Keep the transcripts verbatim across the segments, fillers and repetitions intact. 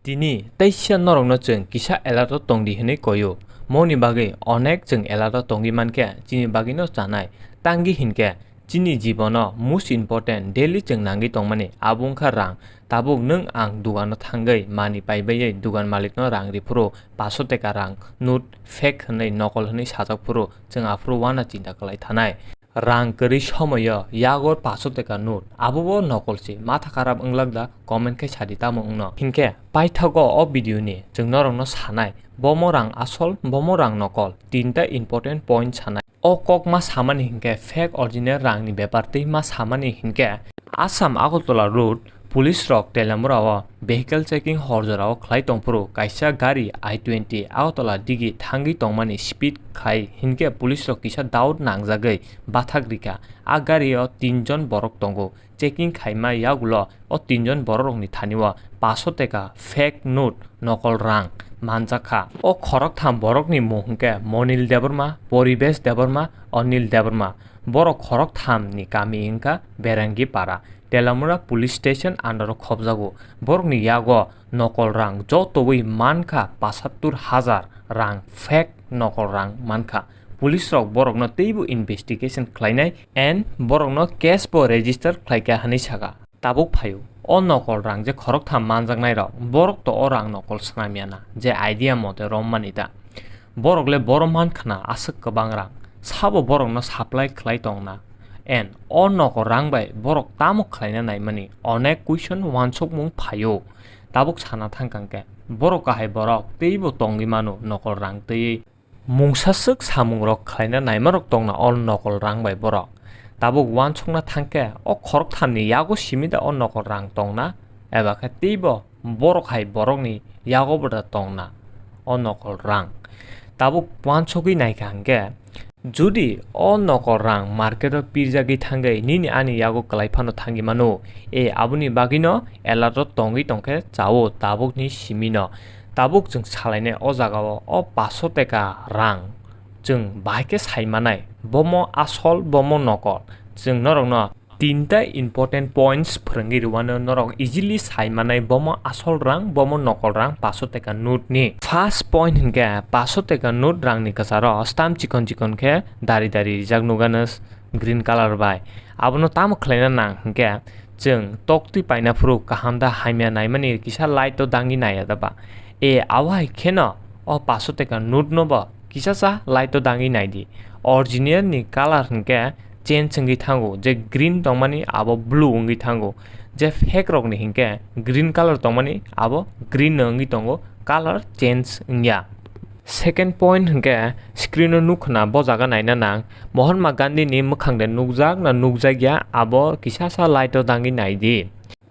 Tini teisa norokno chwng kisa alert o tongdi hwnwi koio. Moni bagwi onek chwng alert o tongwi mankhe chini bagwino chanai. Tangwi hinkhe chini jibono most important daily chwng nangwi tongmani abo wngkha rang. Tabuk nwng ang dugano thangwi mani paibaiwi dugan malikno rang riphuru paso teka rang note fake hwnwi nokol hwnwi sajak phuru chwng aphuru uana chinta kwlai thanai. Rang kwrwi somoyo yago paso teka note, abobo nokol se, matha kharap wnglak da, comment khe sadi tamo wngno. Hinkhe paithago o video ni chwng norokno sanai, bomo rang asol, bomo rang nokol, tinta important point sanai. O kok ma samani hinkhe fake original rang ni bepar tei ma samani hinkhe Assam Agartala road police rok Telamura o vehicle checking hor jora o khlai tongphuru kaisa gari I twenty Agartala digi thangwi tongmani speed khai hinkhe police rok kisa doubt nangjagwi bathak rikha. A gari o tinjon borok tongo. Checking khaima yagulo o tinjon borok rokni thani o paso teka fake note nokol rang manjakha. O khoroktham borokni mung hwnkhe Monil Debbarma, Poribesh Debbarma, Anil Debbarma. Borok khoroktham ni kami wngkha Berangi Para, Telamura Police Station under o khobjago. Borokni yago nokol rang jotowi mankha pasattur hajar rang, fake nokol rang mankha. Police rok borokno teibo investigation khlainai and borokno case bo register khlaikha hwnwi saka. Tabuk phaio, o nokol rang je khoroktham manjaknairok, borok to o rang nokol swnamyana, je idea mote rommani ta. Borok le boro mankhna aswk kwbang rang, sabo borokno supply khlai tongna. And o nokol rang bai borok tamo khlaina naimani onek question uansukmung phaio. Tabuk sana thangkang khe, borok kahai borok teibo tongwi mano nokol rang twiwi. Mungsaswk samungrok khlaina naimarok tongna o nokol rang bai borok. Tabuk uansukna thangkhe o khorokthamni yago simi da o nokol rang tongna, eba khe teibo borok hai borokni yagobo da tongna o nokol rang. Tabuk uansugwi naikha hwnkhe, judi o nokol rang market o pirjagwi thangwi nini ani yago kwlai phano thangwi mano, e aboni bagwino alert o tongwi tongkhe chao tabukni simino. Tabuk chwng salainai o jagao o paso teka rang chwng bahai khe sai manai, bomo asol, bomo nokol. Chwng norokno tinta important points phwrwngwi rwano, norok easily sai manai bomo asol rang, bomo nokol rang paso teka note ni. First point hwnkhe paso teka note rang ni kwcharo stamp chikon chikon khe dari dari rijak nukgano green colour bai. Abono tamo khlaina nang hwnkhe chwng toktwi paina phuru kaham da hamya naimani kisa light o dangwi naiya da ba. E abo hai kheno o paso teka note no bo kisa sa light o dangwi naidi. Original ni colour hwnkhe change wngwi thango, je green tongmani abo blue wngwi thango, je fake rokni hwnkhe green colour tongmani abo green no wngwi tongo, colour change wngya. Second point hwnkhe screen o nukha na bo jaga naina nang Mahatma Gandhi ni mwkhang de nukjak na nukjakya abo kisa sa light o dangwi naidi.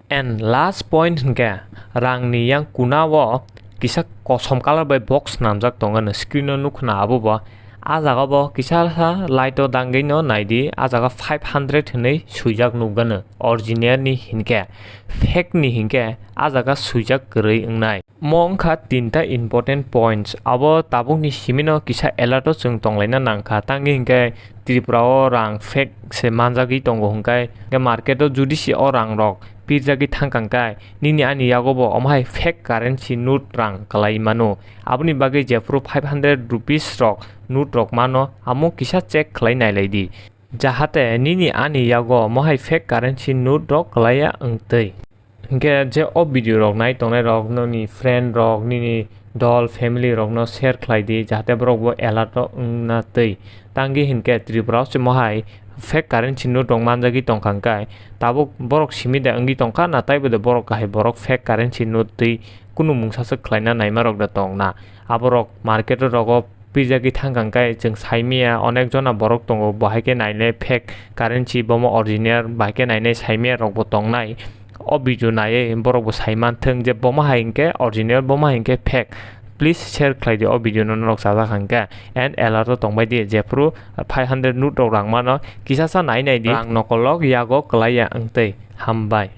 And last point hwnkhe rangni yang kuna o kisa kosom colour bai box swnamjak tongo, screen o nukha na abo bo. A jaga bo kisa sa light o dangwi no naidi, a jaga five hundred hinwi swijak nukgano original ni hinkhe, fake ni hinkhe a jaga swijak kwrwi wngnai. Mo wngkha tinta important points. Abo tabukni simino kisa alert o chwng tonglaina nangkha. Tangwi hinkhe Tripura o rang fake se manjagwi tongo hwnkhe, hwnkhe market o judi se o rang rok pirjagwi thangkang khe nini ani yago bo omo hai fake currency note rang kwlai mano. Aboni bagwi jephuru five hundred rupees rok note rok mano, amo kisa check khlai nailai di. Jahate nini ani yago omo hai fake currency note rok kwlaiya wngtwi. Hinkhe je o video rok nai tongnai rok, nini friend rok, nini dol, family rokno share khlai di, jahate borok bo alert o wngna twi. Tangwi hinkhe Tripura o se mohai fake currency note rok manjagwi tongkha hwnkhe, tabuk borok simi de wngwi tongkha, na taibo de borok kahai borok fake currency note twi kunu mungsa se khlaina naima rok de tongna. Aborok market o rogo pirjagwi thangkang khe chwng saimaya, onek jona borok tongo, bo hai khe nainai fake currency, bomo original, bo hai khe nainai saimaya rok bo tongnai. O video naiwi borok bo sai manthwng je bomo hai hinkhe original, bomo hai hinkhe fake. Please share khlai di o video no norok chajak hinkhe, and alert o tongbai di, jephuru five hundred note rok rang mano kisa sa nai nai di, rang nokolrok yago kwlaiya wngtwi. Hambai.